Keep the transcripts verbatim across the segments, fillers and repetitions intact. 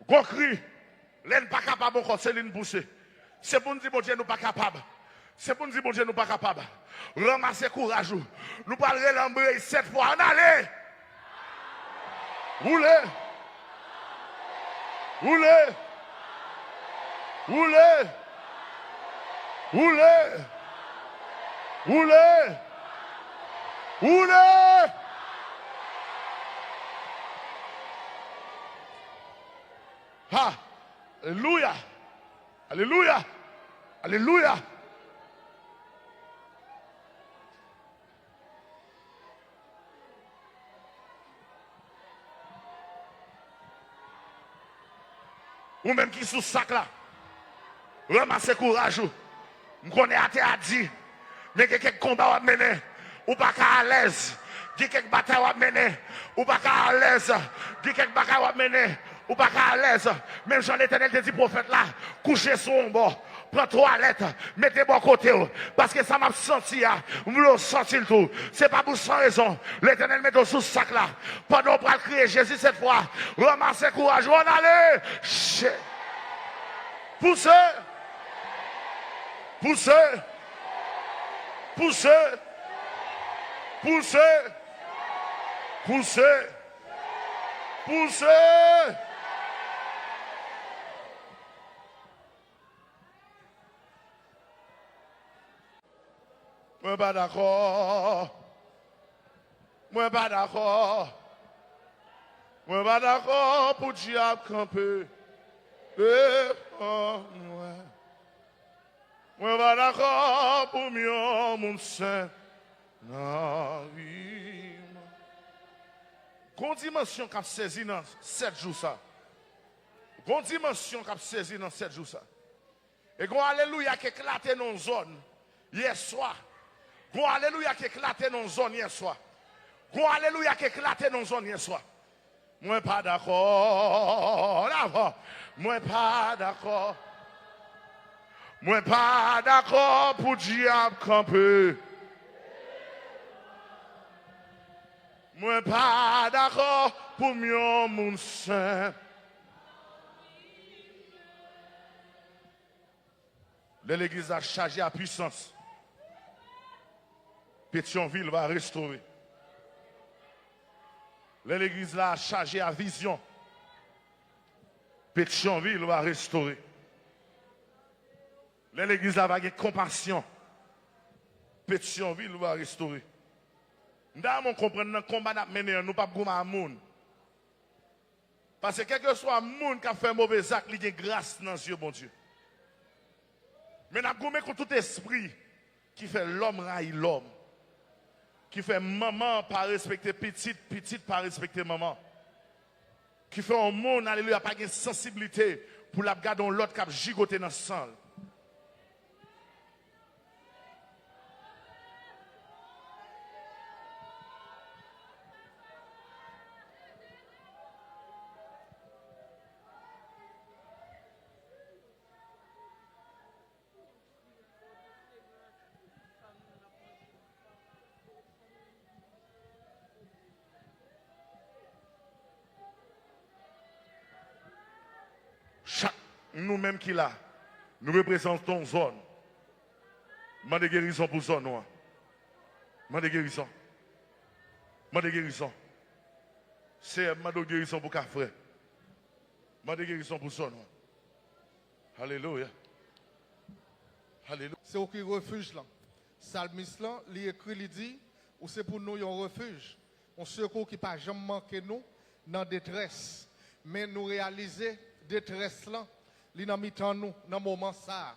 Gon kri, lè n pa kapab ankò, se li n pouse. Se pou n di Bondye nou pa kapab. Se pou n di Bondye nou pa kapab. Ranmase kouraj ou. Nou pral rele anbreye sèt fwa. Ann ale! Woule! Woule! Woule! Woule! Woule! Woule! Ha! Alelouya! Alelouya! Alelouya! Ou menm ki sou sak la, ranmase kouraj ou. M konnen atè a di, men gen kèk konba w ap mennen, ou pa ka alèz. Gen kèk batay w ap mennen, ou pa ka alèz. Gen kèk bagay w ap mennen, ou pa ka alèz. Menm jan Letènèl te di pwofèt la, kouche sou yon bò, pran twalèt, mete bò kote w, paske sa m ap santi a, m vle w santi l tou. Se pa pou san rezon Letènèl mete w sou sak la. Pandan w pral kriye Jezi sèt fwa, ranmase kouraj ou, ann ale. Che- Pouse! Pouse! Pouse! Pouse! Pouse! Pouse! Mwen pa dakò. Mwen pa dakò. Mwen pa dakò pou dyab kanpe devan mwen. Mwen pa dakò pou m yon moun senp nan vi mwen. Gon dimansyon k ap sezi nan sèt jou sa. Gon dimansyon k ap sezi nan sèt jou sa. E gon alelouya k eklate nan yon zòn yèswa. Gon alelouya k eklate nan yon zòn yèswa. Gon alelouya k eklate nan yon zòn yèswa. Mwen pa dakò. Lavan. Mwen pa dakò. Mwen pa dakò pou dyab kanpe. Mwen pa dakò pou m yon moun senp. Lè legliz la chaje a pwisans, Petyonvil va restore. Lè legliz la chaje a vizyon, Petyonvil va restore. Lè legliz la va gen konpasyon, Petyonvil va restore. M ta renmen w konprann nan konba n ap mennen an, nou p ap goumen a moun. Paske kèlkeswa moun k ap fè move zak, li gen gras nan zye Bondye. Men n ap goumen kont tout espri ki fè lòm rayi lòm, ki fè manman pa respekte pitit, pitit pa respekte manman, ki fè yon moun, alelouya, pa gen sansiblite pou l ap gade yon lòt k ap jigote nan san l. Chak nou menm ki la, nou reprezante yon zòn. Mande gerizon pou zòn nou an. Mande gerizon. Mande gerizon. Seyè, m mande w gerizon pou Kafrè. Mande gerizon pou zòn nou an. Alelouya. Alelouya. Se ou ki refij lan. Salmis lan, li ekri, li di, ou se pou nou yon refij, yon sekou ki pa janm manke nou nan detrès. Men nou reyalize detrès lan, li nan mitan nou nan moman sa a.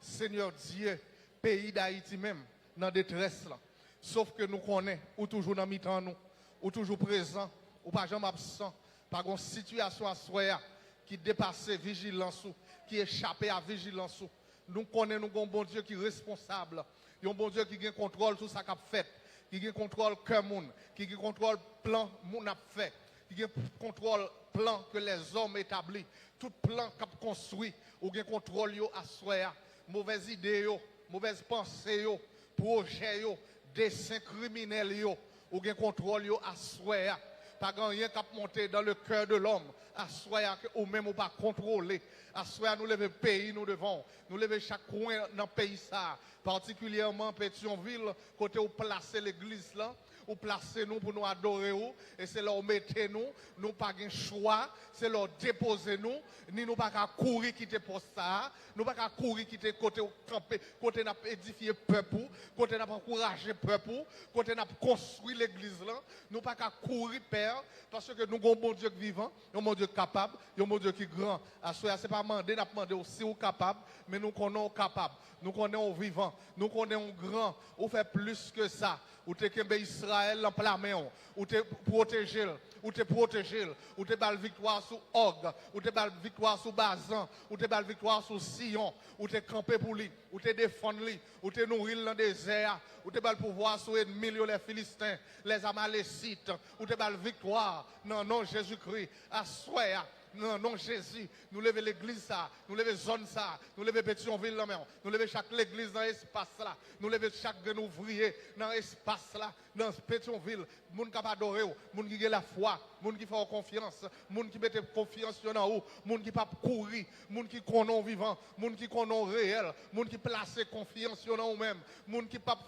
Senyè Dye, peyi Dayiti menm nan detrès lan. Sof ke nou konnen ou toujou nan mitan nou, ou toujou prezan, ou pa janm absan. Pa gon sitiyasyon aswè a ki depase vijilans ou, ki echape a vijilans ou. Nou konnen nou gon Bondye ki responsab, yon Bondye ki gen kontwòl sou sa k ap fèt, ki gen kontwòl kè moun, ki gen kontwòl plan moun ap fè, ki gen kontwòl plan ke lèzòm etabli, tout plan k ap konstwi, ou gen kontwòl yo aswè a. Movèz ide yo, movèz panse yo, pwojè yo, desen kriminèl yo, ou gen kontwòl yo aswè a. Pa gen anyen k ap monte dans le cœur de l'homme. Aswè a ke ou menm ou pa kontwole. Aswè a nou leve peyi nou devan w. Nou leve chak kwen nan peyi sa a. Patikilyèman Petyonvil, kote ou plase legliz lan. Ou plase nou pou nou adore w. E se la w mete nou. Nou pa gen chwa. Se la w depoze nou. Ni nou pa ka kouri kite pòs sa a. Nou pa ka kouri kite kote w kanpe, kote n ap edifye pèp ou, kote n ap ankouraje pèp ou, kote n ap konstwi legliz lan. Nou pa ka kouri, Pè, paske nou gen yon Bondye k vivan, yon Bondye k kapab, yon Bondye ki gran. Aswè a, se pa mande n ap mande w si w kapab, men nou konnen w kapab. Nou konnen w vivan. Nou konnen w gran. Ou fè plis ke sa. Ou te kenbe Izrayèl nan pla men w. Ou te pwoteje l. Ou te pwoteje l. Ou te ba l viktwa sou Og. Ou te ba l viktwa sou Bazan. Ou te ba l viktwa sou Siyon. Ou te kanpe pou li. Ou te defann li. Ou te nouri l nan dezè a. Ou te ba l pouvwa sou ènmi l yo, lè Filisten, lè Amalesit. Ou te ba l viktwa nan non Jezikri. Aswè a, nan non Jezi, nou leve legliz sa a, nou leve zòn sa a, nou leve Petyonvil nan men w, nou leve chak legliz nan espas la, nou leve chak grenn ouvriye nan espas la, nan Petyonvil, moun k ap adore w, moun ki gen lafwa, moun ki fè w konfyans, moun ki mete konfyans yo nan ou, moun ki p ap kouri, moun ki konnen w vivan, moun ki konnen w reyèl, moun ki plase konfyans yo nan ou menm, moun ki p ap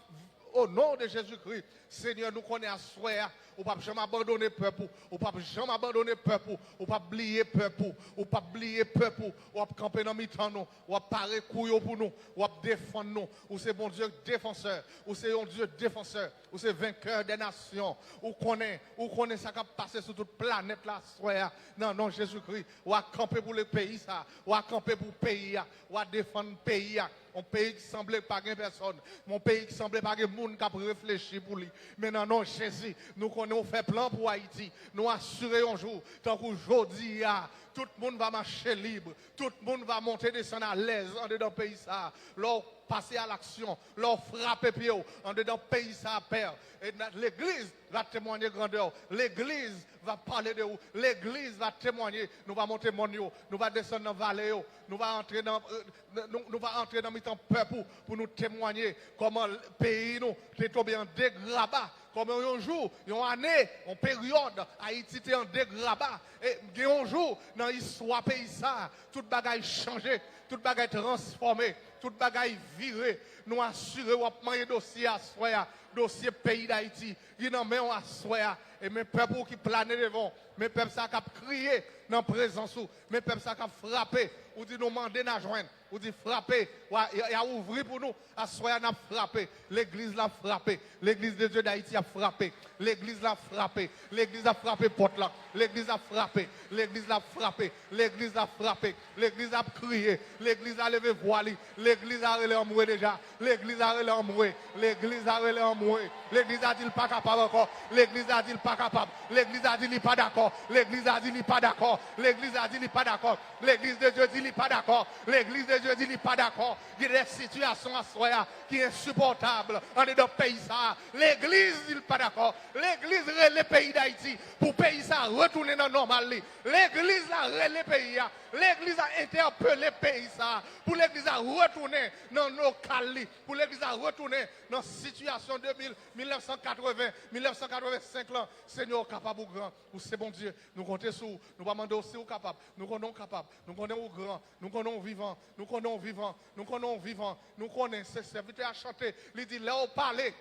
O non de Jezikri, Senyè, nou konnen aswè a, ou p ap janm abandone pèp ou, ou p ap janm abandone pèp ou, ou p ap bliye pèp ou, ou p ap bliye pèp ou, w ap kanpe nan mitan nou, w ap pare kou yo pou nou, w ap defann nou, ou se Bondye defansè, ou se yon Dye defansè, ou se venkè dè nasyon, ou konnen, ou konnen sa k ap pase sou tout planèt la aswè a, nan non Jezikri, w a kanpe pou le peyi sa, w a kanpe pou peyi a, w a defann peyi a. Yon peyi ki sanble pa gen pèsòn. Yon peyi ki sanble pa gen moun k ap reflechi pou li. Men nan non Jezi, nou konnen w fè plan pou Ayiti. Nou asire yon jou, tankou jodi a, tout moun va mache lib. Tout moun va monte desann alèz andedan peyi sa a. Lè w pase a laksyon, lè w frape pye w andedan peyi sa a, Pè, e nan legliz va temwanye grandè w. Legliz va pale de ou. Legliz va temwanye. Nou va monte mòn yo. Nou va desann nan vale yo. Nou va antre nan, euh, nou, nou va antre nan mitan pèp ou pou nou temwanye kòman peyi nou te tonbe an degraba. Kòman yon jou, yon ane, yon peryòd, Ayiti te an degraba. E gen yon jou, nan istwa peyi sa a, tout bagay chanje, tout bagay transfòme, tout bagay vire. Nou asire w ap manyen dosye aswè a, dosye peyi Dayiti. Li nan men w aswè a. E men pèp ou ki plane devan w. Men pèp sa k ap kriye nan prezans ou. Men pèp sa k ap frape. Ou di nou mande n a jwenn. Ou di frape. W a, y a, y a ouvri pou nou. Aswè a n ap frape. Legliz la ap frape. Legliz de Dye Dayiti ap frape. Legliz la ap frape. Legliz la ap frape pòt la. Legliz la ap frape. Legliz la ap frape. Legliz la ap frape. Legliz la ap kriye. Legliz la leve vwa li. Legliz la rele anmwe deja. Legliz la rele anmwe. Legliz la rele anmwe. Legliz la di l pa kapab ankò. Legliz la di l pa kapab. Legliz la di li pa dakò. Legliz la di li pa dakò. Legliz la di li pa dakò. Legliz de Dye di li pa dakò. Legliz de Dye di li pa dakò. Gen de sitiyasyon aswè a ki ensipòtab andedan peyi sa a. Legliz di l pa dakò. Legliz rele peyi Dayiti pou peyi sa a retounen nan nòmal li. Legliz la rele peyi a. Legliz la entèpele peyi sa a pou legliz la retounen nan lokal li, pou legliz la retounen nan sitiyasyon de mil, mil nèf san katreven, mil nèf san katrevensenk lan. Senyè, ou kapab, ou gran, ou se Bondye. Nou konte sou ou. Nou pa mande w si ou kapab. Nou konnen w kapab. Nou konnen ou gran. Nou konnen w vivan. Nou konnen w vivan. Nou konnen w vivan. Nou konnen se sèvitè a chante. Li di, lè w pale,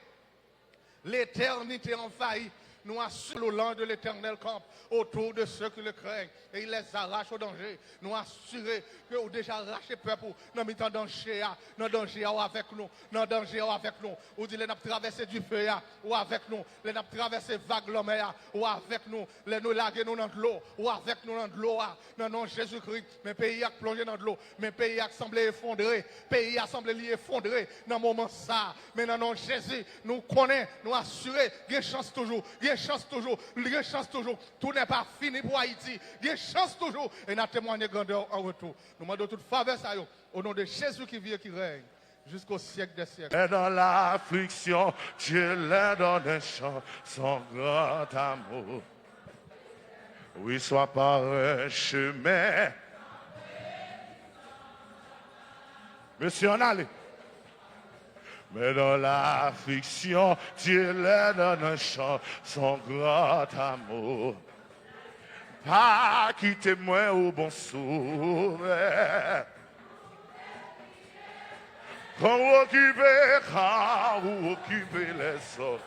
L'éternité envahit. Nous assurons, l'ange de l'Éternel campe autour de ceux qui le craignent et il les arrache au danger. Nou asire ke ou deja rache pèp ou nan mitan danje a. Nan danje a, ou avèk nou. Nan danje a, ou avèk nou. Ou di lè n ap travèse dife a, ou avèk nou. Lè n ap travèse vag lanmè a, ou avèk nou. Lè nou lage nou nan dlo, ou avèk nou nan dlo a. Nan non Jezikri, men peyi a k plonje nan dlo. Men peyi a k sanble efondre. Peyi a sanble li efondre nan moman sa a. Men nan non Jezi, nou konnen, nou asire, gen chans toujou, gen chans toujou, gen chans toujou. Tout n'est pas fini pour Haïti. Gen chans toujou. E n a temwanye grandè w an retou. Nou mande w tout favè sa yo, au nom de Jésus qui vit et qui règne jusqu'au siècle des siècles. Et dans l'affliction, Dieu leur donne un chant, son grand amour. Oui, soit par un chemin. Mesye, ann ale. Mais dans l'affliction, Dieu leur donne un chant, son grand amour. Pa kite mwen, o bon Sovè. Kan w okipe, kan w okipe lèzòt.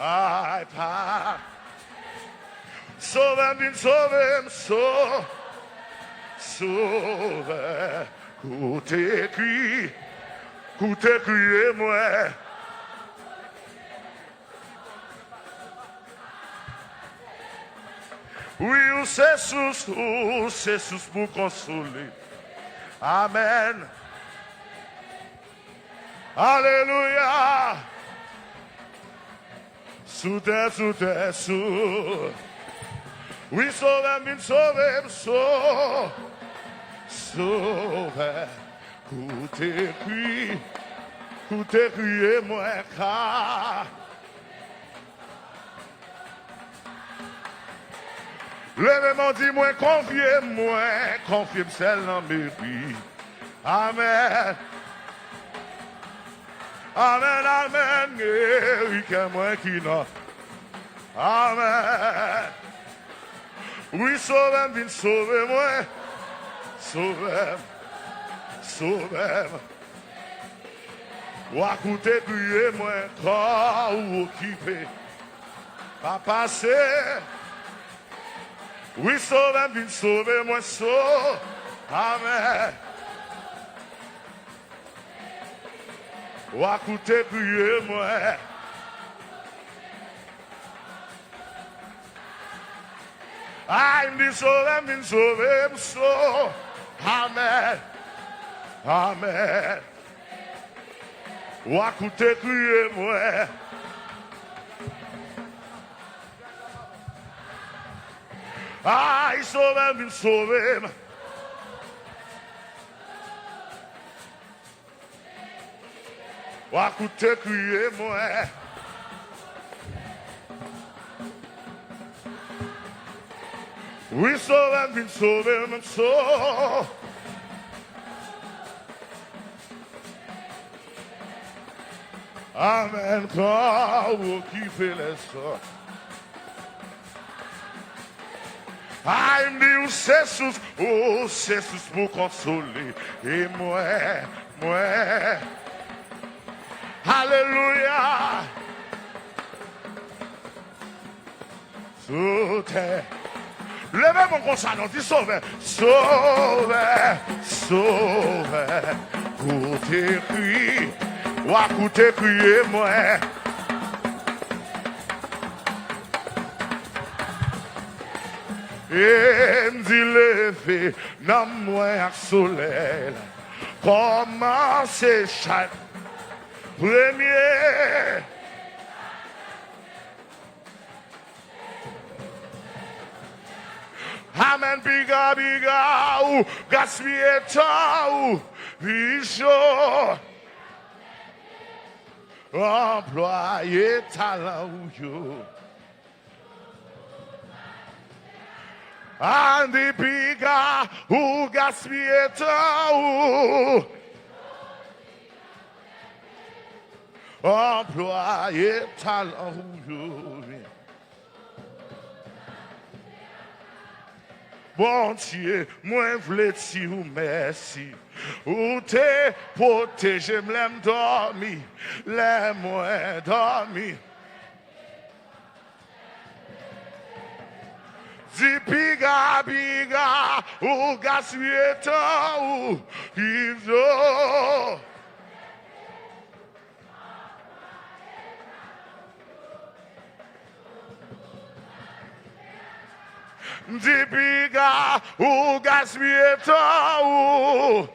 Ay, pa. Sovè m, vin sove m, so-, Sovè. Koute kri, koute kriye mwen. Wi, ou se sous, ou se sous pou konsole. Amèn. Alelouya. Sou tè, sou tè, sou. Wi, Sovè m, vin sove m, so-, Sovè. Koute kri, koute kriye mwen, ka. Leve men w, di mwen, konfye mwen, konfye m sèl nan meri. Amèn. Amèn, amèn. Geri kè mwen ki nan. Amèn. Wi, Sovè m, vin sove mwen. Sovè m. Sovè m. W a koute kriye mwen, kò ou okipe. Pa pase. Wi, Sovè m, vin sove mwen, so-, amèn. W a koute kriye mwen. Ay, m di, Sovè m, vin sove m, so-, amèn. Amèn. W a koute kriye mwen. Ay, Sovè m, vin sove m. W a koute kriye mwen. Wi, Sovè m, vin sove m, so-, amèn, kò ou okipe lèzòt. Ay, m di ou se sous, ou se sous pou konsole. E mwen, mwen. Alelouya. Sou tè. Leve men w konsa non, di Sovè. Sovè, Sovè, koute kri, w a koute kriye mwen. E m di leve nanm mwen ak solèy la. Kòmanse chak premye. Amèn, piga, piga, ou gaspiye tan ou, pi cho. Anplwaye talan ou yo. Ann di piga, ou gaspiye tan ou. Anplwaye talan ou yo. Bondye, mwen vle di ou mèsi. Ou te pwoteje m lè m dòmi, lè mwen dòmi. Di piga, piga, ou gaspiye tan ou, Izo. M di piga, ou gaspiye tan ou.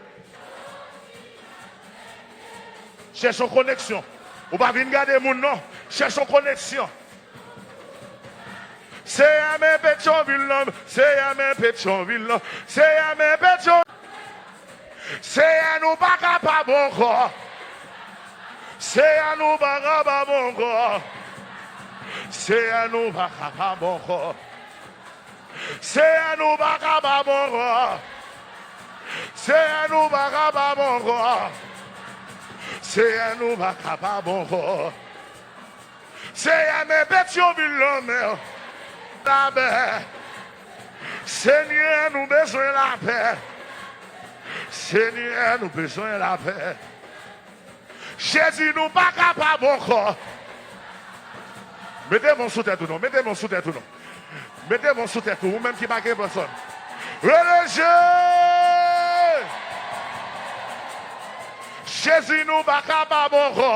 Chèche yon koneksyon. Ou pa vin gade moun non. Chèche yon koneksyon. Seyè men Petyonvil lan, Seyè men Petyonvil lan, Seyè men Petyon-, Seyè nou pa kapab ankò. Seyè nou pa kapab ankò. Seyè nou pa kapab ankò. Seyè nou pa kapab ankò. Seyè nou pa kapab ankò. Seyè, nou pa ka pa bon ankò. Seyè, men Petyonvil lanmè. Lapè. Senyè, nou bezwen lapè. Senyè, nou bezwen lapè. Jezi, nou pa ka pa bon ankò. Mete men w sou tèt ou non, mete men w sou tèt ou non. Mete men w sou tèt ou, ou menm ki pa gen pèsòn. Rele Jezi! Jezi, nou pa ka pa bon ankò.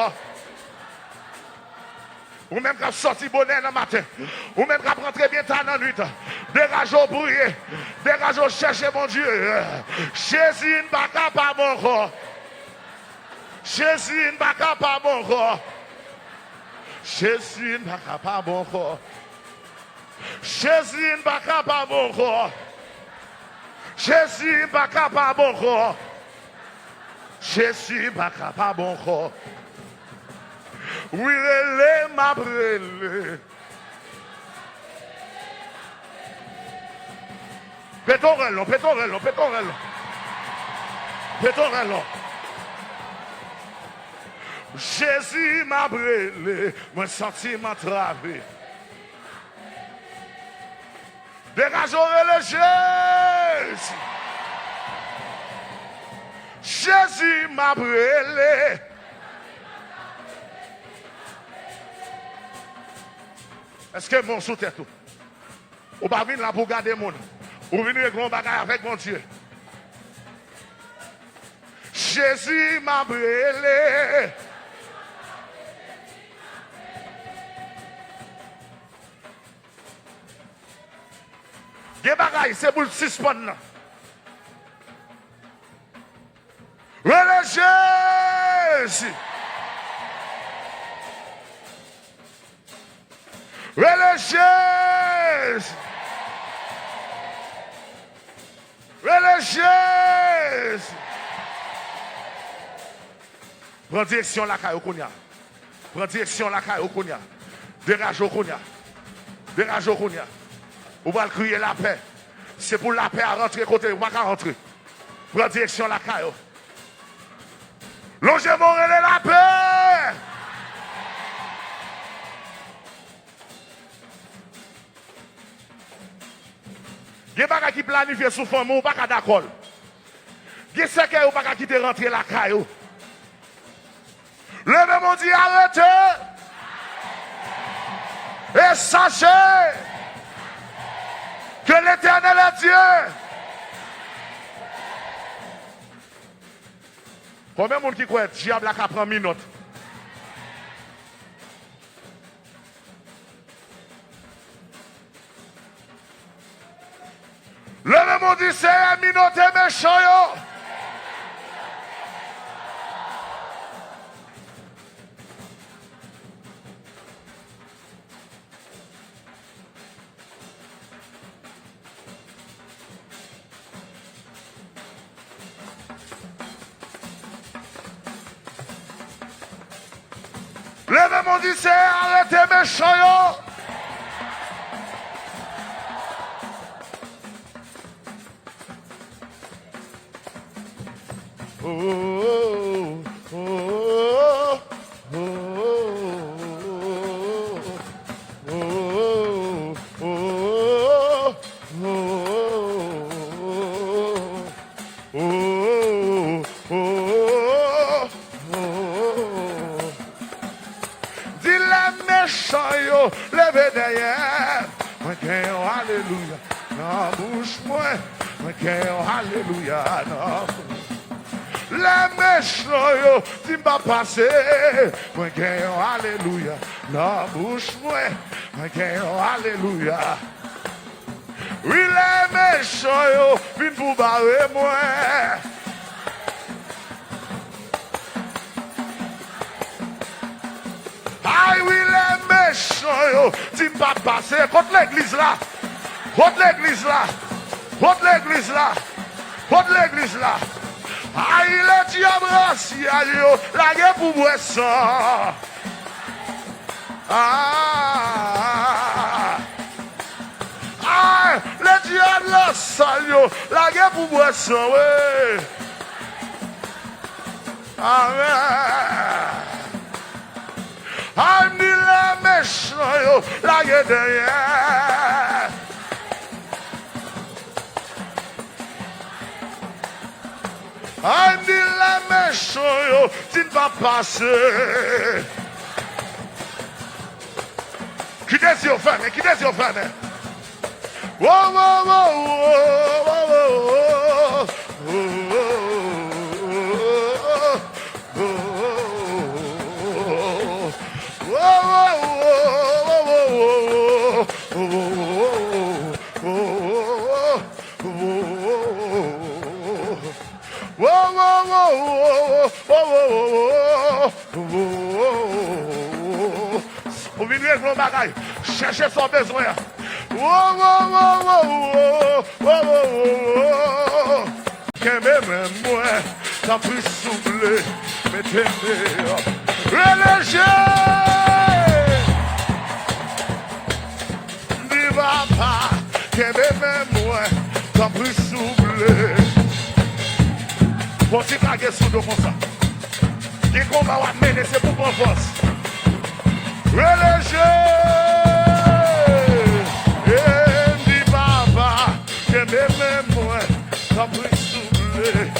Ou menm k ap sòti bonè nan maten, ou menm k ap rantre byen ta nan nwit, degaje w priye, degaje w chèche Bondye. Jezi, n pa ka pa bon ankò. Jezi, n pa ka pa bon ankò. Jezi, n pa ka pa bon ankò. Jezi, n pa ka pa bon ankò. Jezi, n pa ka pa bon ankò. Jezi, n pa ka pa bon ankò. Wi, rele, m ap rele. Pete yon rèl non, pete yon rèl non, pete yon rèl non. Pete yon rèl non. Jezi, m ap rele, mwen santi m antrave. Degaje w, rele Jezi. Jezi, m ap rele. Èske men w sou tèt ou? Ou pa vin la pou w gade moun. Ou vin regle yon bagay avèk Bondye. Jezi, m ap rele. Gen bagay, se pou l sispann nan. Rele Jezi! Rele Jezi! Rele Jezi! Pran direksyon lakay ou kounye a. Pran direksyon lakay ou kounye a. Degaje w kounye a. Degaje w kounye a. Ou pral kriye lapè. Se pou lapè a rantre kote ou pa ka rantre. Pran direksyon lakay ou. Lonje men w, rele lapè! Gen bagay ki planifye sou fanmi w, ou pa ka dakò l. Gen sèkèy ou pa ka kite rantre lakay ou. Leve men w, di, arete! E sachez que l'Éternel est Dieu! Konbyen moun ki kwè dyab la ka pran minòt? Leve men w, di, Seyè, minote mechan yo. Leve men w, di, Seyè, arete mechan yo. Oh, oh, oh, oh. Di lè mechan yo leve dèyè m, mwen gen yon alelouya nan bouch mwen. Mwen gen yon alelouya nan bouch. Lè mechan yo di m p ap pase, mwen gen yon alelouya nan bouch mwen. Mwen gen yon alelouya. Wi, lè mechan yo vin pou bare mwen. Ay wi, lè mechan yo di m p ap pase. Kot legliz la? Kot legliz la? Kot legliz la? Kot legliz la? Ay, ledyab rasyal yo lage pou bwè san. Ah! Ay, ledyab rasyal yo lage pou bwè san, wi. Amèn. Ay, m di lè mechan yo lage dèyè. Ay, m di lè mechan yo fin pa pase. Kite zye w fèmen, kite zye w fèmen. Wo, wo, wo. Ou vin regle yon bagay. Chèche sa w bezwen an. Kenbe men mwen, tanpri souple, mete m deyò. Rele Jezi! Di papa, kenbe men mwen, tanpri souple. Fò ti kage sou do konsa. Gen konba w ap mennen, se pou pran fòs. Rele Jezi! E m di papa, kenbe men mwen, tanpri souple.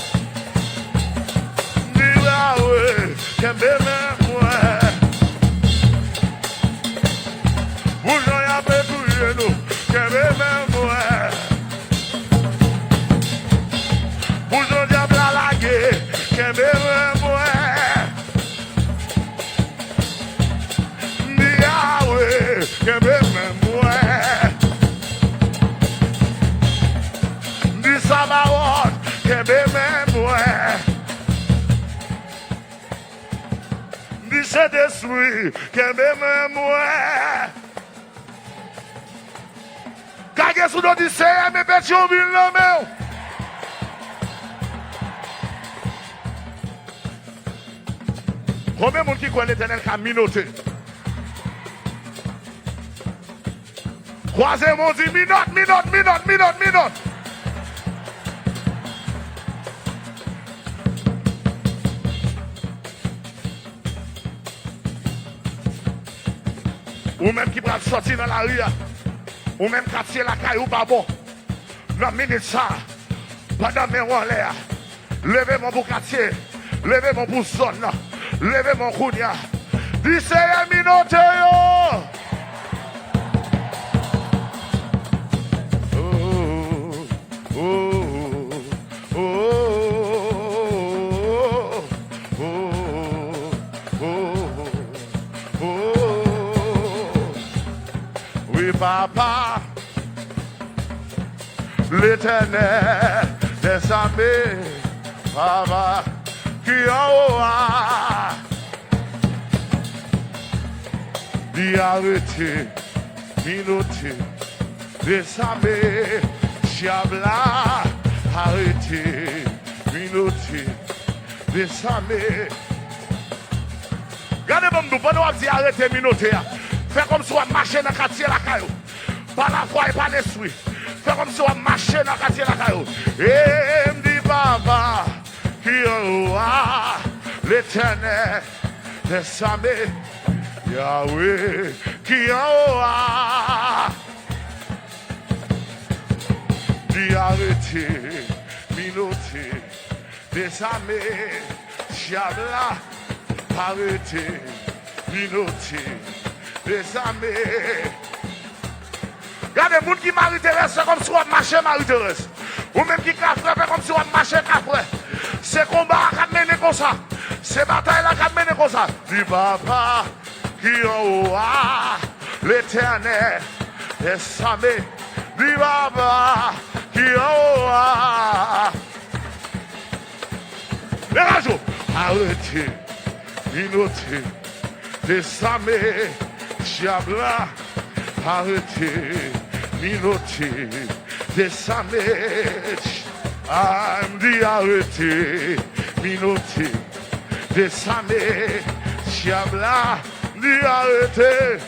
M di Yawe, kenbe men mwen. Pou jan y ape touye nou, kenbe men mwen. Pou jan dyab la lage, kenbe men mwen. M di Yawe, kenbe men mwen. M di Samawòt, kenbe men mwen. M di Sentespri, kenbe men mwen. Kage sou do, di Seyè, men Petyonvil nan men w. Konbyen moun ki kwè Letènèl ka minote? Kwaze men w, di minòt, minòt, minòt, minòt, minòt. Ou menm ki pral sòti nan lari a, ou menm katye lakay ou pa bon. Nan minit sa a, pandan men w anlè a, leve men w pou katye, leve men w pou zòn nan, leve men w kounye a. Di Seyè, minote yo! Oh, oh, oh, oh, oh, oh, oh. Wi, papa. Letènèl dèzame, papa ki anwo a, li arete, minote, dezame, dyab la, arete, minote, dezame. Gade ban m di w, pandan w ap di arete minote a, fè kòmsi w ap mache nan katye lakay ou. Pa lafwa e pa lespri. Fè kòmsi w ap mache nan katye lakay ou. E m di papa ki anwo a, Letènèl dèzame, Yawe ki anwo a, li arete, minote, dezame, dyab la, arete, minote, dezame. Gade, moun ki Marie Thérèse, fè kòmsi w ap mache Marie Thérèse. Ou menm ki Kafrè, fè kòmsi w ap mache Kafrè. Se konba a k ap mennen konsa. Se batay la k ap mennen konsa. Di papa ki anwo a, Letènèl dèzame. Di papa ki anwo a. Degaje w. Arete, minote, dezame, dyab la, arete, minote, dezame, a, m di arete, minote, dezame, dyab la, m di arete.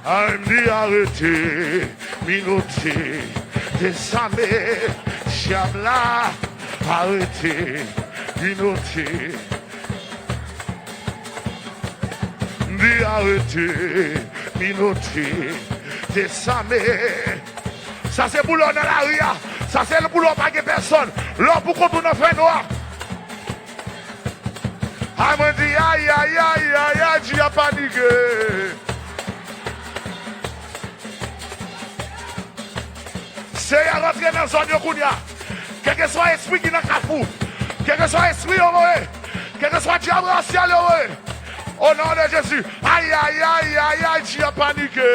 A, m di arete, minote, dezame, Dyab la, arete, minote. M di arete, minote, desame. Sa se pou lè w nan lari a. Sa se pou lè w pa gen pèsòn. Lè w pou kont ou nan fènwa. Ay, mwen di, ay, ay, ay, ay, ay, dyab panike. Seyè rantre nan zòn yo kounye a. Kèlkeswa espri ki nan Kafou, kèlkeswa espri yo voye, kèlkeswa dyab rasyal yo voye, o non de Jezi, ay, ay, ay, ay, ay, dyab panike.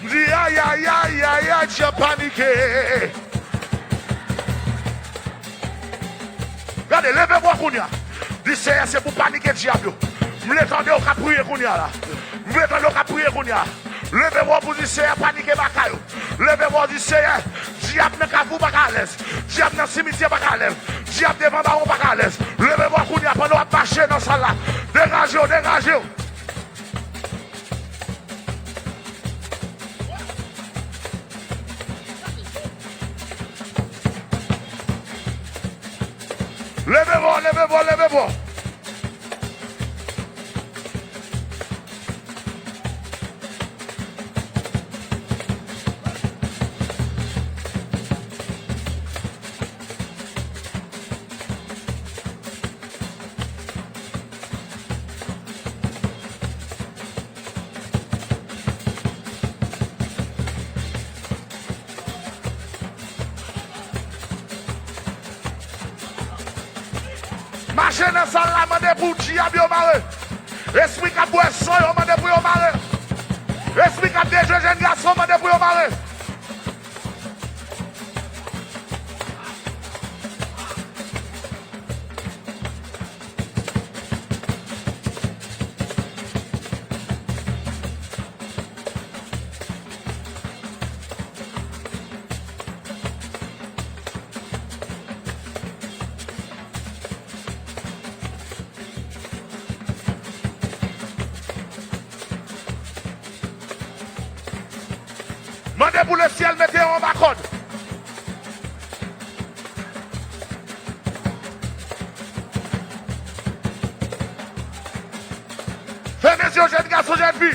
M di, ay, ay, ay, ay, ay, dyab panike. Gade, leve vwa w kounye a. Di, Seyè, se pou panike dyab yo. M vle tande w k ap priye kounye a la. M vle tande w k ap priye kounye a. Leve vwa w pou di, Seyè, panike lakay ou. Leve vwa w di, Seyè, dyab nan Kafou pa ka alèz. Dyab nan simityè pa ka alèz. Dyab devan bawon pa ka alèz. Leve vwa w kounye a pandan w ap mache nan sal la. Degaje w, degaje w. Leve vwa w, leve vwa w, leve vwa w. Mache nan sal la, mande pou dyab yo mare. Espri k ap bwè san yo, mande pou yo mare. Espri k ap dejwe jèn gason, mande pou yo mare. Mande pou lesyèl mete yo anba kòd. Fèmen zye w, jèn gason, jèn fi.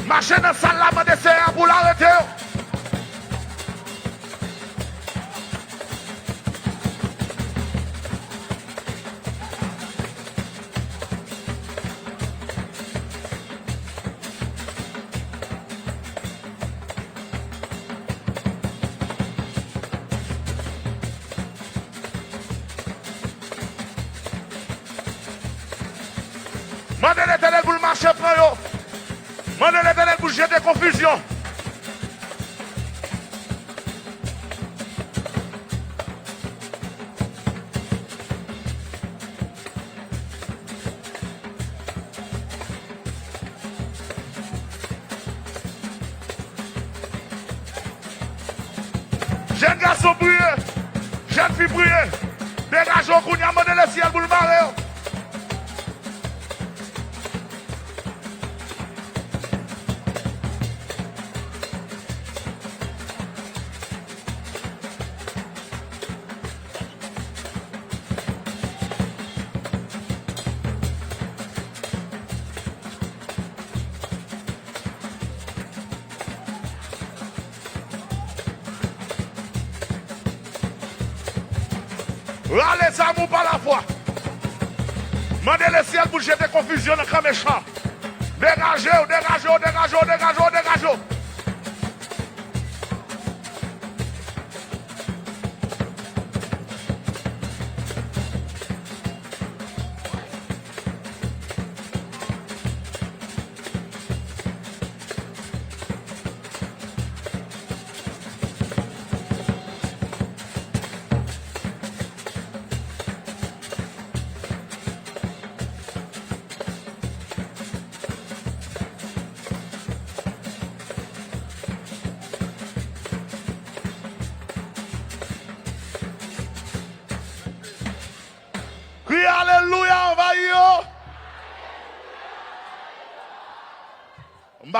Mache nan sal la, mande Seyè a pou l arete yo. Mande Letènèl pou l mache pran yo. Mande Letènèl pou l jete konfizyon. Jèn gason, priye. Jèn fi, priye. Degaje w kounye a, mande lesyèl pou l mare yo. Rale zam ou pa lafwa. Mande lesyèl pou jete konfizyon nan kan mechan. Degaje w, degaje w, degaje w, degaje w, degaje w.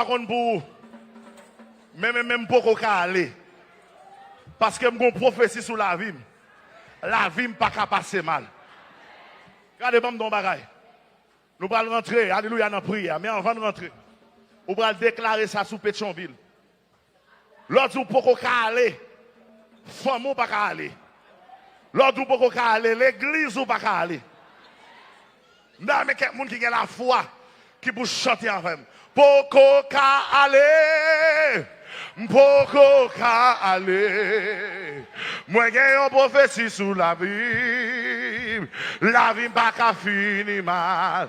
pa konn pou ou. Men, men, men m poko ka ale. Paske m gon pwofesi sou lavi m. Lavi m pa ka pase mal. Gade, ban m di w yon bagay. Nou pral rantre, alelouya, nan priyè. Men anvan n rantre, ou pral deklare sa sou Petyonvil. Lè w di w poko ka ale, fanmi w pa ka ale. Lè w di w poko ka ale, legliz ou pa ka ale. M ta renmen kèk moun ki gen lafwa ki pou chante avè m. Poko ka ale, m poko ka ale. Mwen gen yon pwofesi sou lavi m. Lavi m pa ka fini mal.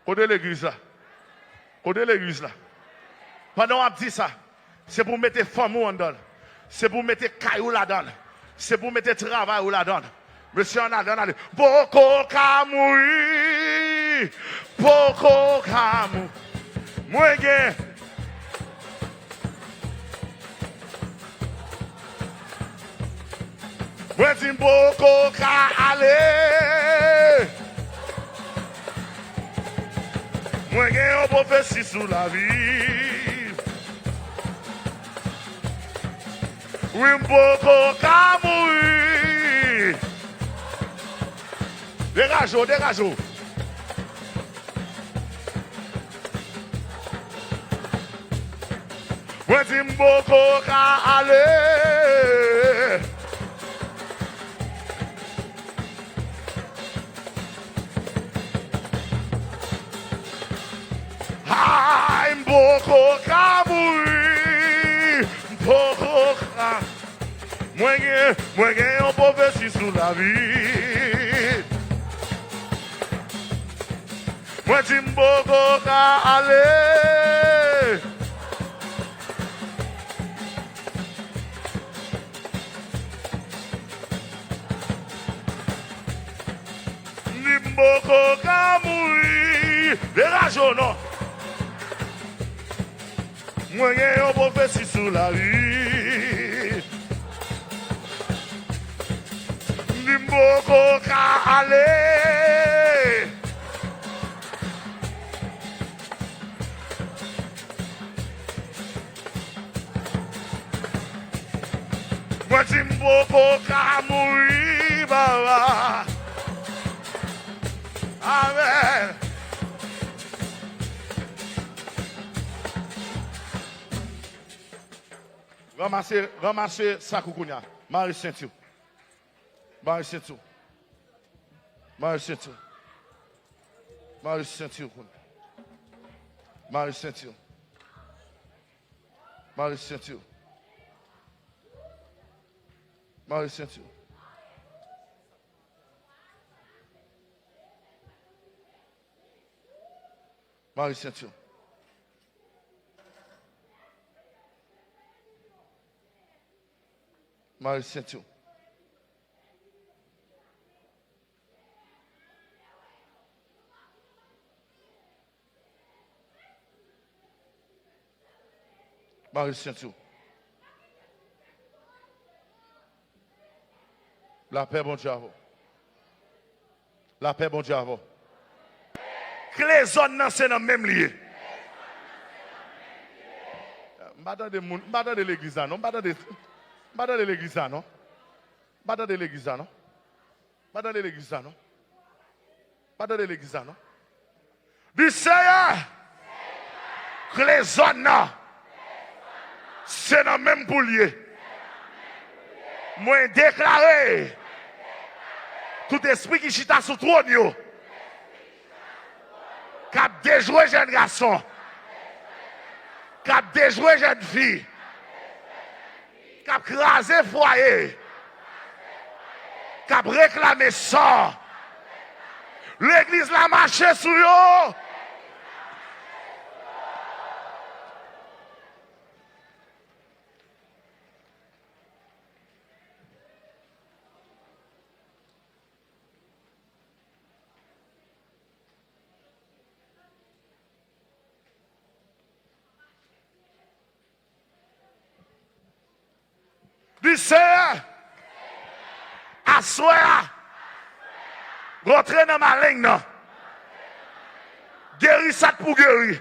Kote legliz la? Kote legliz la? Pandan w ap di sa, se pou w mete fanmi w anndan l. Se pou w mete kay ou ladan l. Se pou w mete travay ou ladan l. Mesye, ann ale, ann ale. Poko ka mouri. Poko ka mouri. Mwen gen Mwen di m poko ka ale. Mwen gen yon pwofesi sou lavi m. Wi, m poko ka mouri. Degaje w, degaje w. Mwen di m poko ka ale. Ay, m poko ka mouri. M poko ka. Mwen gen, mwen gen yon pwofesi sou lavi. Mwen di m poko ka ale. M di m poko ka mouri. Degaje w non. Mwen gen yon pwofesi sou lavi. M di m poko ka ale. Mwen di m poko ka mouri, papa. Amèn. Ranmase, ranmase sak ou kounya. Mare senti w. Mare senti w. Mare senti w. Mare senti w kounya. Mare senti w. Mare senti w. Mare senti w. Mare senti w. Mare senti w. Mare senti w. Lapè Bondye avè w. Lapè Bondye avè w. Kle zòn nan se nan men m li ye. M pa tande moun, m pa tande legliz la non, m pa tande, m pa tande legliz la non. M pa tande legliz la non. M pa tande legliz la non. M pa tande legliz la non. Di Seyè, kle zòn nan se nan men m pou l ye. Mwen deklare tout espri ki chita sou twòn yo k ap dejwe jèn gason, k ap dejwe jèn fi, k ap kraze fwaye, k ap reklame san. Legliz la mache sou yo. Di Seyè, aswè a, rantre nan maleng nan. Geri sa k pou geri.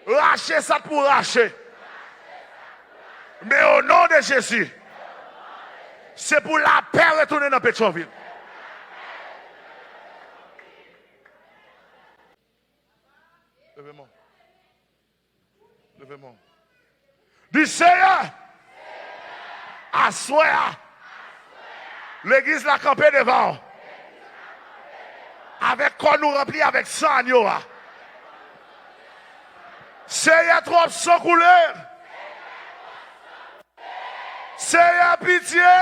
Rache sa k pou rache. Men o non de Jezi, se pou lapè retounen nan Petyonvil. Leve men w. Leve men w. Di, Seyè, aswè a, legliz la kanpe devan w, avèk kò nou ranpli avèk san anyo a. Seyè, twòp san koule. Seyè, pitye.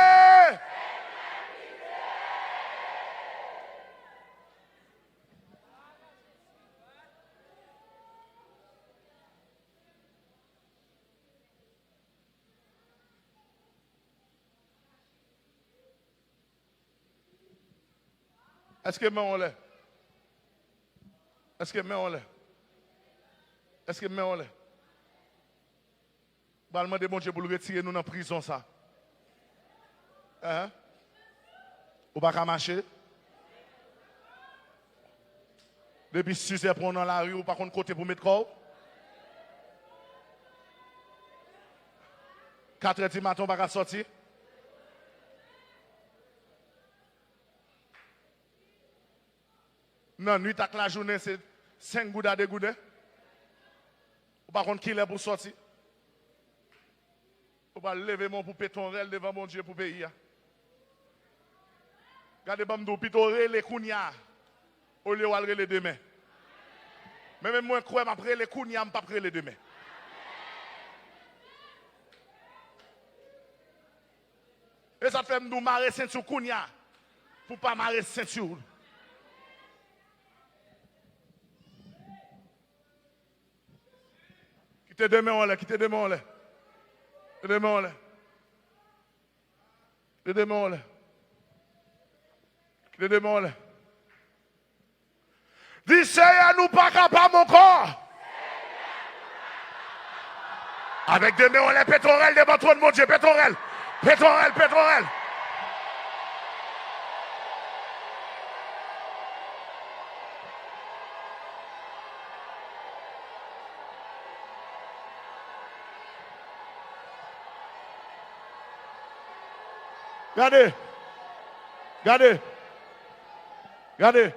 Èske men w anlè? Èske men w anlè? Èske men w anlè? Pral mande Bondye pou l retire nou nan prizon sa. Enhen. Ou pa ka mache. Depi sizè pran w nan lari, ou pa konn kote pou met kò w. Katrè di maten, ou pa ka sòti. Nan nwit ak lajounen, se senk goud a de gouden. Ou pa konn kilè pou sòti. Ou pral leve men w pou pete yon rèl devan Bondye pou peyi a. Gade, ban m di w, pito w rele kounye a, olye w al rele demen. Men menm mwen kwè m ap rele kounye a, m p ap rele demen. E sa k fè m di w mare senti w kounye a, pou w pa mare senti w. Kite demen w anlè, kite demen w anlè. Kite demen w anlè. Kite demen w anlè. Kite demen w anlè. Di, Seyè, nou pa kapab ankò. Avèk demen w anlè, pete yon rèl devan twòn Bondye, pete yon rèl. Pete yon rèl, pete yon rèl. Gade. Gade. Gade.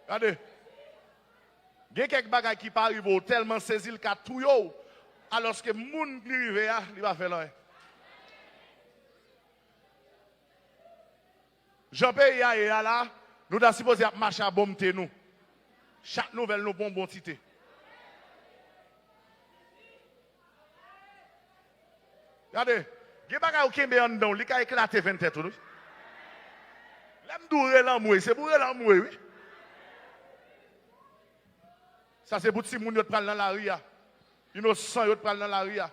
Gade. Gen kèk bagay ki pa rive w, tèlman sezi l ka touye w, alòske moun li rive a, li pa fè l anyen. Jan peyi a ye a la, nou ta sipoze ap mache a bonm te nou. Chak nouvèl nou pran bon ti te. Gade, gen bagay ou kenbe anndan w, li ka eklate venntèt ou, wi. Lè m di w rele anmwey, se pou rele anmwey, wi. Sa se pou timoun yo t pral nan lari a. Inosan yo t pral nan lari a.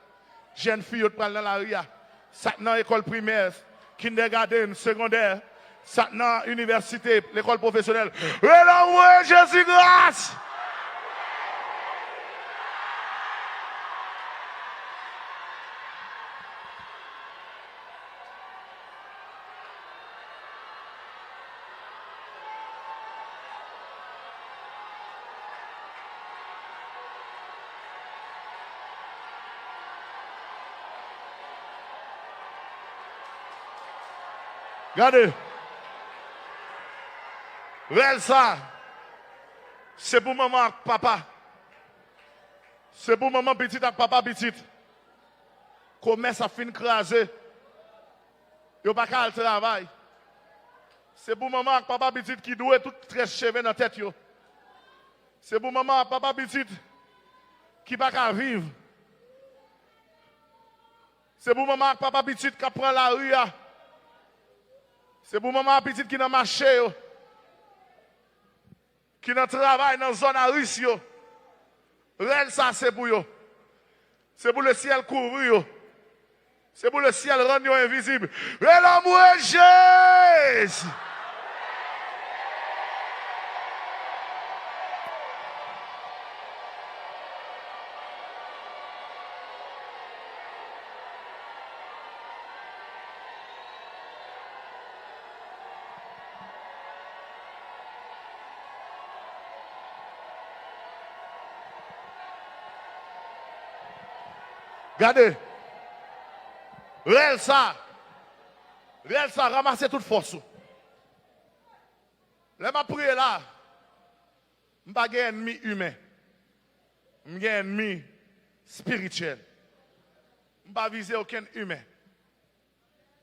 Jèn fi yo t pral nan lari a. Sa k nan lekòl primè, kindergarten, segondè, sa k nan inivèsite, lekòl pwofesyonèl. Rele anmwey Jezi gras! Gade. Rèl sa, se pou manman ak papa. Se pou manman pitit ak papa pitit. Komès ap fin kraze. Yo pa ka al travay. Se pou manman ak papa pitit ki dwe tout très cheve nan tèt yo. Se pou manman ak papa pitit ki pa ka viv. Se pou manman ak papa pitit k ap pran lari a. Se pou manman ak pitit ki nan mache yo, ki nan travay nan zòn a risk yo. Rèl sa se pou yo. Se pou lesyèl kouvri yo. Se pou lesyèl rann yo envizib. Rele anmwey Jezi! Gade. Rèl sa. Rèl sa, ranmase tout fòs ou. Lè m ap priye la, m pa gen ènmi imen. M gen ènmi espirityèl. M pa vize okenn imen.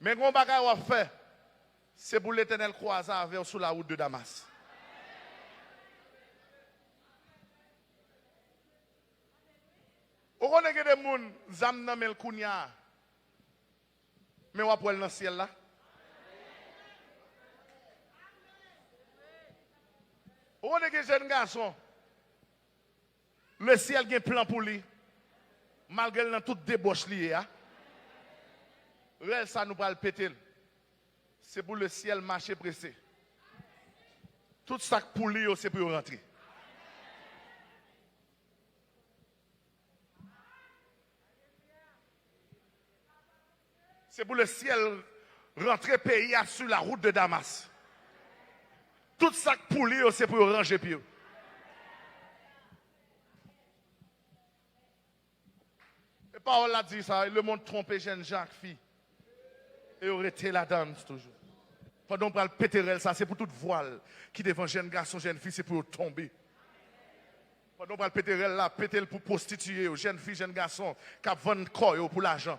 Men gon bagay w ap fè, se pou Letènèl kwaze avè w sou la wout de Damas. Ou konnen gen de moun, zam nan men l kounye a, men w ap wè l nan syèl la. Ou konnen gen jèn gason, lesyèl gen plan pou li, malgre l nan tout debòch li ye a. Rèl sa nou pral pete l. Se pou lesyèl mache prese. Tout sa k pou li yo, se pou yo rantre. Se pou lesyèl rantre peyi a sou la wout de Damas. Tout sa k pou li yo, se pou yo ranje pye yo. E pawòl la di sa, lemonn twonpe jèn jan ak fi. E yo rete ladan toujou. Pandan w pral pete rèl sa, se pou tout vwal ki devan jèn gason, jèn fi, se pou yo tonbe. Pandan w pral pete rèl la, pete l pou pwostitiye yo, jèn fi, jèn gason k ap vann kò yo pou lajan.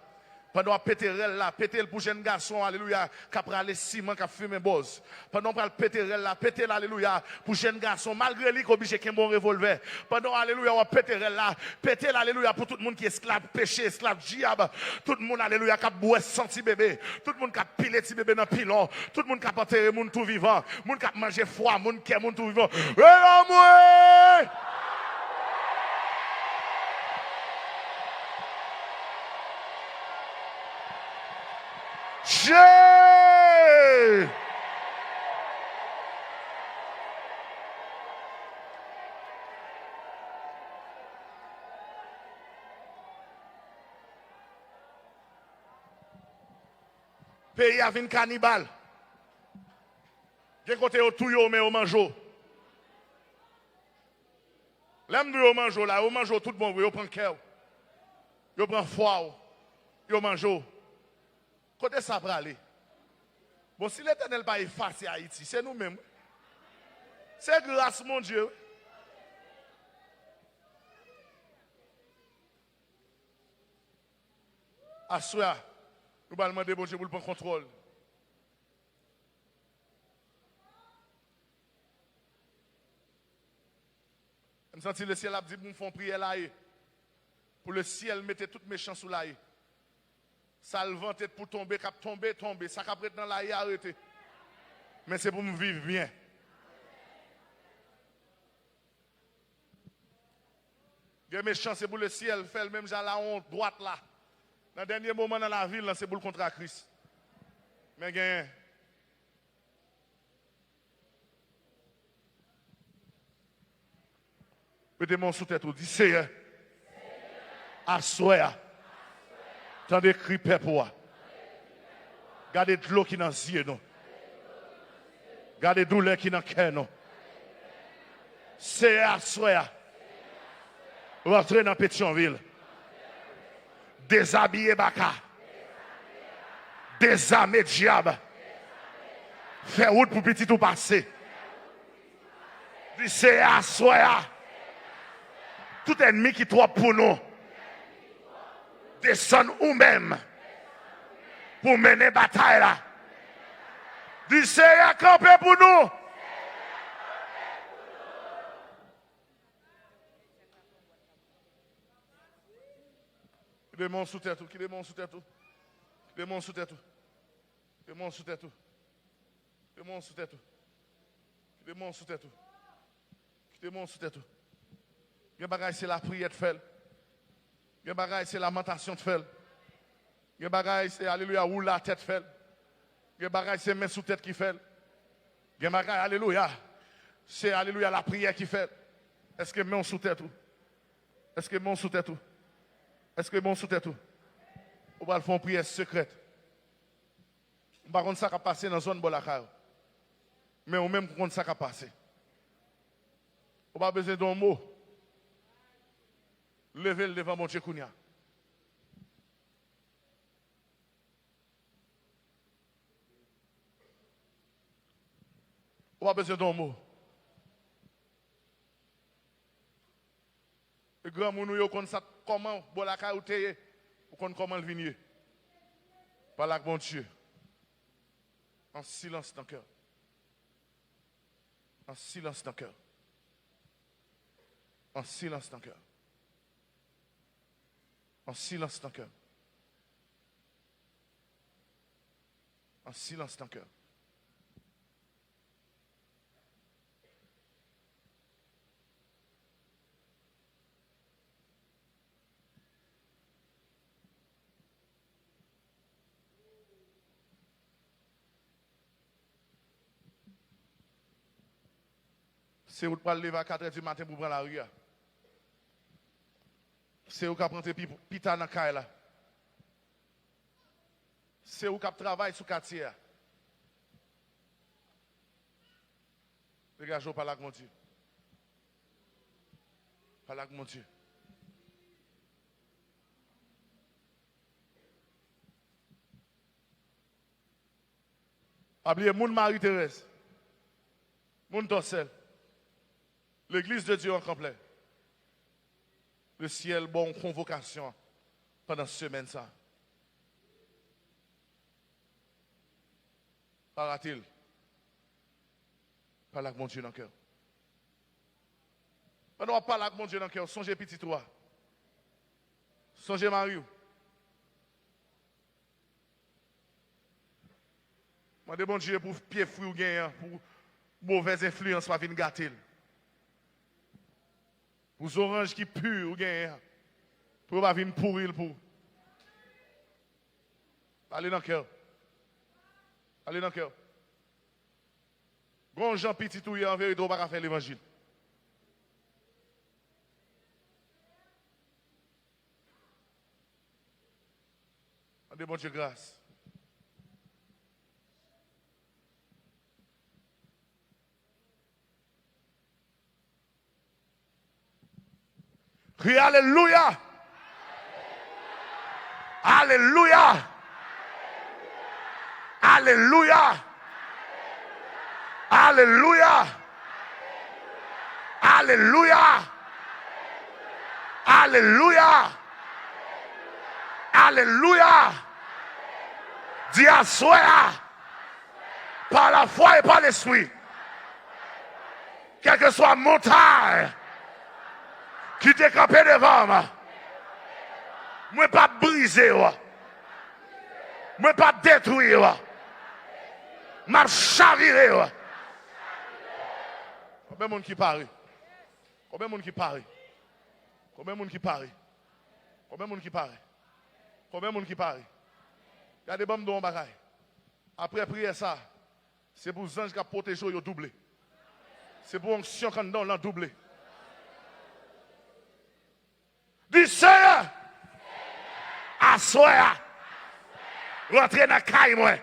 Pandan w ap pete rèl la, pete l pou jèn gason, alelouya, k ap rale siman, k ap fimen bòz. Pandan w pral pete rèl la, pete l, alelouya, pou jèn gason, malgre li k oblije kenbe yon revòlvè. Pandan, alelouya, w ap pete rèl la, pete l, alelouya, pou tout moun ki esklav peche, esklav dyab. Tout moun, alelouya, k ap bwè san ti bebe. Tout moun k ap pile ti bebe nan pilon. Tout moun k ap antere moun tou vivan. Moun k ap manje fwa moun, kè moun tou vivan. Rele mwen! Je! Peyi a vin kanibal. Gen kote yo touye w, men yo manje w. Lè m di w yo manje w la, yo manje w tout bon vre, yo pran kè w, yo pran fwa w, yo manje w. Kote sa prale? Bon, si Letènèl pa efase Ayiti, se nou menm wi. Se gras Bondye wi. Aswè a, nou pral mande Bondye pou l pran kontwòl. M santi lesyèl ap di pou m fè yon priyè la e pou lesyèl mete tout mechan sou la e. Sa l vante pou tonbe, k ap tonbe, tonbe. Sa k ap ret nan la e a rete. Men se pou m viv byen. Gen mechan, se pou lesyèl fè l menm jan lawon dwat la. Nan dènye moman nan lavi l lan, se pou l kontre a Kris. Men genyen. Mete men w sou tèt ou, di, Seyè, aswè a, tande kri pèp ou a. Gade dlo ki nan zye nou. Gade doulè ki nan kè nou. Seyè, aswè a, rantre nan Petyonvil. Dezabiye baka. Dezame dyab. Fè wout pou pitit ou pase. Di, Seyè, aswè a, tout ènmi ki twòp pou nou, desann ou menm pou mennen batay la. Di, Seyè, kanpe pou nou. Kite men w sou tèt ou, kite men w sou tèt ou. Kite men w sou tèt ou. Kite men w sou tèt ou. Kite men w sou tèt ou. Kite men w sou tèt ou. Kite men w sou tèt ou. Gen bagay se lapriyè t fè l. Gen bagay se lamantasyon t fè l. Gen bagay se, alelouya, woule atè t fè l. Gen bagay se men sou tèt ki fè l. Gen bagay, alelouya, se, alelouya, lapriyè ki fè l. Èske men w sou tèt ou? Èske men w sou tèt ou? Èske men w sou tèt ou? Ou pral fè yon priyè sekrèt. M pa konn sa k ap pase nan zòn bò lakay ou. Men ou menm ou konn sa k ap pase. Ou pa bezwen di yon mo. Leve l devan Bondye kounye a. Ou pa bezwen di yon mo. E granmoun ou yo konn sa, kòman bò lakay ou te ye, ou konn kòman l vin ye. Pale ak Bondye. An silans nan kè w. An silans nan kè w. An silans nan kè w. An silans nan kè w. An silans nan kè w. Se ou t pral leve a katrè di maten pou w pran lari a. Se ou k ap rantre pi, pita nan kay la. Se ou k ap travay sou katye a. Degaje w, pale ak Bondye. Pale ak Bondye. Pa bliye, moun Mari Terèz, moun Tòsèl, Legliz de Dye an Kanplè, Lesyèl ba w yon konvokasyon pandan semèn sa a. Pa rate l. Pale ak Bondye nan kè w. Pandan w ap pale ak Bondye nan kè w, sonje pitit ou a. Sonje mari w. Mande Bondye pou pye fwi w genyen an, pou movèz enfliyans pa vin gate l. Pou zoranj ki pi ou genyen an, pou yo pa vin pouri l pou ou. Pale nan kè w. Pale nan kè w. Gon jan pitit ou ye, an verite, ou pa ka fè levanjil. Mande Bondye gras. Kriye alelouya! Alelouya! Alelouya! Alelouya! Alelouya! Alelouya! Alelouya! Di aswè a, pa lafwa e pa lespri, kèlkeswa montay ki te kanpe devan m, mwen p ap brize yo. Mwen p ap detwi yo. M ap chavire yo. Konbyen moun ki pare? Konbyen moun ki pare? Konbyen moun ki pare? Konbyen moun ki pare? Konbyen moun ki pare? Gade, ban m di w yon bagay. Apre priyè sa, se pou zanj k ap pwoteje w yo double. Se pou onksyon k anndan w lan double. Di, Seyè, aswè a, rantre nan kay mwen.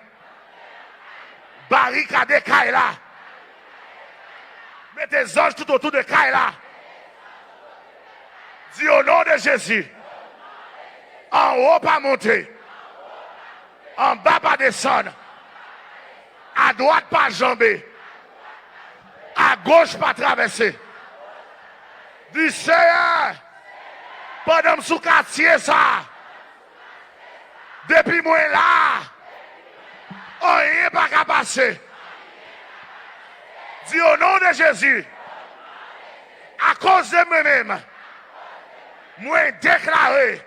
Barikade kay la. Mete zanj toutotou de kay la. Di, o non de Jezi, anwo pa monte, anba pa desann, adwat pa janbe, agoch pa travèse. Di, Seyè, pandan m sou katye sa a, depi mwen la, anyen pa ka pase. Di, o non de Jezi, akoz de mwen menm, mwen deklare,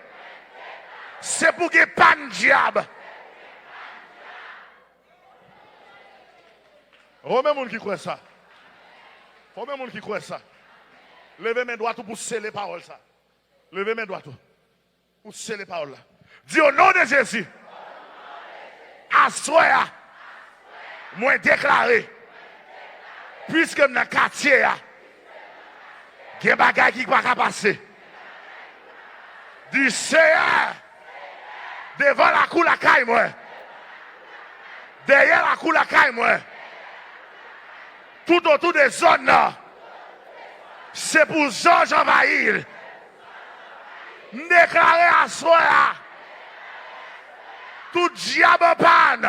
se pou gen pann dyab. Konbyen moun ki kwè sa? Konbyen moun ki kwè sa? Leve men dwat ou pou sele pawòl sa. Leve men dwat ou pou sele pawòl la. Di, o non de Jezi, aswè a, mwen deklare, piske m nan katye a, gen bagay ki pa ka pase. Di, Seyè, devan lakou lakay mwen, dèyè lakou lakay mwen, toutotou de zòn nan, se pou zanj anvayi l. M deklare aswè a, tout dyab an pàn,